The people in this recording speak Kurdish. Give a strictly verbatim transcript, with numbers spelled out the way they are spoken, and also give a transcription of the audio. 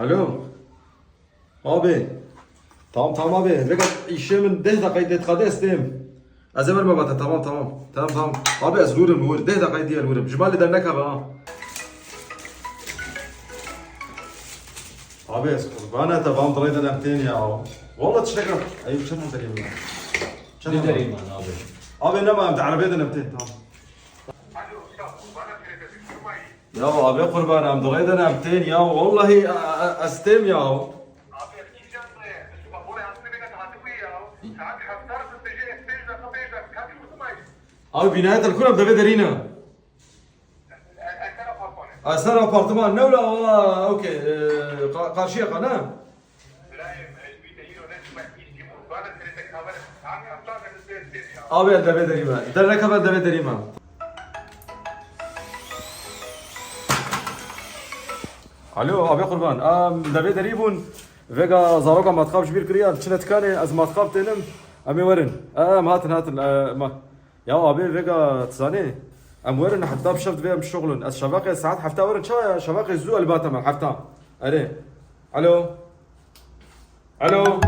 Alo. Abi. Tamam, tamam abi. Vega, îşê min deh deqayê dê, dixwazim ez têm. Ez ê werim bate, tamam, tamam. Tamam, tamam. Abi, ez li wir im, li wir. Deh deqayê dî ye li wir im. Ji malê dernekeve ha. Abi, ez qurbana te, va em di rê de ne em tên ya. Walla tiştek e. Ey, çend derî min? Çend derî min abi? Abi, nema, em di erebê de ne em tên, tamam. Ya abi, qurban, em di rê de ne em tên ya. Wallahî, e, e, ez têm ya. Abi, bînayet el kuram devê derî ne. Eser apartman, ne wila, okey, e, ka-, karşıya ka, ne? Abi, el devê derî me. Dernekeve, el devê derî me. Alo, abi qurban. Em devê derî bûn. Vega zaroka matxab ji bîr kiriye. Çine tikanê, ez matxab tênim. Em ê werin. E, em hatin, hatin. E, ma. Ya abi, vega tizanê. Em werin, heta bi şev divê em şoxlin. Ez şeveqê saet hefta werin. Çawa ya? Şeveqê zû elbata me hefta. Erê. Alo. Alo.